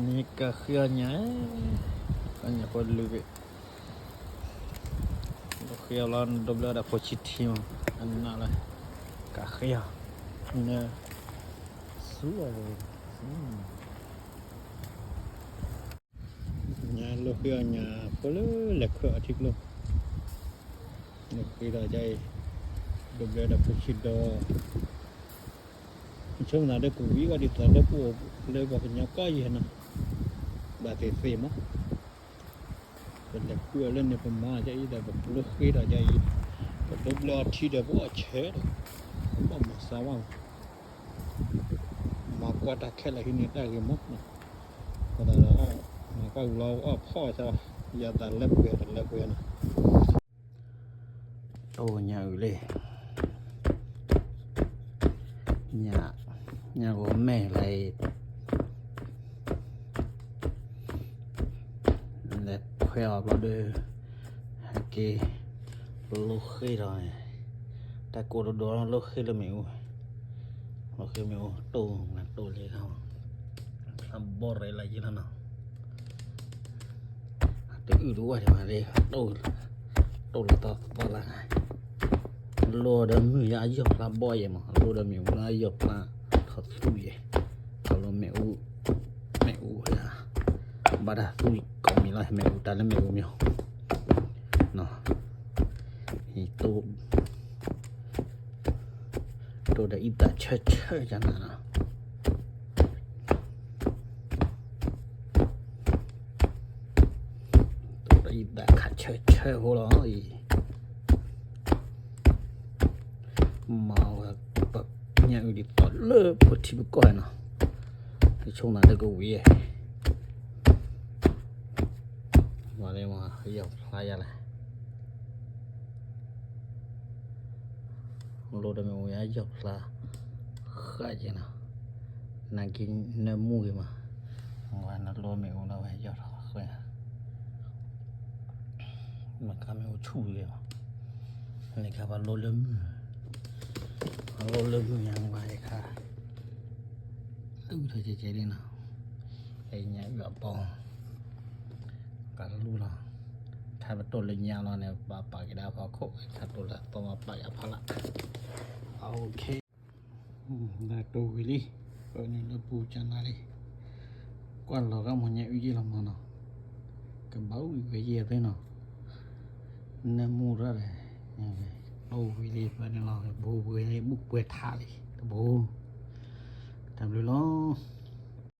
န့ၣ်ကဃ့အီၣ်ညၣ်, ကညၣ်ဖိလွံၢ်ဘ့ၣ်, ဃ့အီၣ်လီၤ ဒိးဘျၢဝဲဒၣ်ဖိဆံးထံမး, အနးလၢ ကဃ့အီၣ်, န ဆူအီၤ, ညၣ်လိဃ့အီၣ်ညၣ်ဖိလၢလဲၤခွဲးအီၤထံကျိ, လိဃ့ဒီးကအံၤ, ဒိးဘျၢဝဲဒၣ်ဖိဆံးဒီး ဆိကမိၣ်သးဒီးကဝံၤအီၤဒ်သိးလၢပအိၣ် လၢပှၤကညီကီၢ်ယဲၢ်နီၤ, ဘၣ်သ့ၣ်သ့ၣ်မး, ပလဲၤကွံာ်အီၤလၢန့ၣ် ပမၤအီၤကအံၤဒီး ပလိဃ့ဒီးကအံၤ, ပဒိးဘျၢအီၤထံဒီး ပအီၣ်ဆၢဒီး ပဘၣ်မၤစၢၤဘၣ်မး, မၤကွၢ်တၢ်ခဲလၢာ်ဟံးန့ၢ်တၢ်ဂ့ၤမး, အဃိသတးဒီး မၤကွၢ်ဂုာ်လီၤအီၣ်ဖီၣ်စၢၤ, ယၤသးလၢပှဲၤတလၢပှဲၤနီၤ တအိၣ်ညၣ်အုၣ်လံ, ညၣ်, ညၣ်ဂီၤမဲာ်လၢအံၤ, လဲၤခွဲးအီၤဘျီဒီး ဟဲက့ၤ လိဃ့ဒီးန့ၣ်, တၢ်ကိၢ်တဒိးလိဃ့လၢမ့ၣ်အူ, လိဃ့မ့ၣ်အူ တိၢ်နတိၢ်လံ, ဖျါဘီၣ်ရဲၣ်လၢယံၤလီၤနီၤ တအုၣ်တဝဲဒံးဘၣ်လၢ တိၢ်လီၤသီသီလၢ်, လိဒီးမုၢ်ယါအယီၢ်ဖျါဘီၣ်ယဲၢ်မး, လိဒီးမ့ၣ်အူလၢအယီၢ်ဖျါထီၣ်သူယဲၢ်, ခီလၢမ့ၣ်အူ, မ့ၣ်အူ, ဘၣ်တၢ်သူကိးမံၤလီၤ မ့ၣ်အူတၢ်လၢမ့ၣ်အူမ့ၢ်, တိၢ် တိၢ်ဒီးအံသၣ်ဆၢဆၢယၤနၤနီၤ, တိၢ်ဒီးအံသၣ်ခးဆၢဆၢဖိလီၤအံၤ, မၤဝဲပညၣ်အုၣ်ဒ်သိးလၢပထံပကီၢ်နီၤ, ယဆိကမိၣ်သးဒီးကဝံၤ မၤလၢမၤ ယီၢ်ဖျါယၤလဲၣ်, လိဒီးမ့ၣ်အူယါယီၢ်ဖျါ, ဃၣ်က့ၤနီၤ, နက့ၤနၢမူဂ့ၤမး, နလိမ့ၣ်အူလီၤဝဲယီၢ်ထီၣ်ဃၣ်, မ့ၢ်ခါမ့ၣ်အူဆူၣ်ဂ့ၤမး, န့ၣ်ခါပှၤလိလၢမုၢ်, ပှၤလိလၢမုၢ်ညါမးယခါ အုၣ်ထီၣ်ကဲကဲလံနီၤ, လၢညၣ်အုၣ်အပီၤ, ပှၤလူလီၤ, ထါပတိၢ်လၢညါလီၤန့ၣ် ပှၤပာ်က့ၤဒၣ်ဖီခိၣ် ထါတိၢ်လၢအသီမးပာ်က့ၤဖီလာ်, လၢတိၢ်ဝံၤလံ, ပန့ၣ်လၢပူၤကနါလံ, ကွၢ်လီၤဂာ်မ့ၢ်ညၣ်အုၣ်ယ့ၢ်လီၤမးနီၤ, ကဘၣ်အုၣ်ဝဲယဲၢ်သ့နီၤ နၢမူရၣ်ဒီး, တိၢ်ဝံၤလံ ပန့ၣ်လီၤ ဘူးဝဲလံ ဘူးပှဲၤထးလံ တဘူး, တၢ်ဘျုးလီၤ.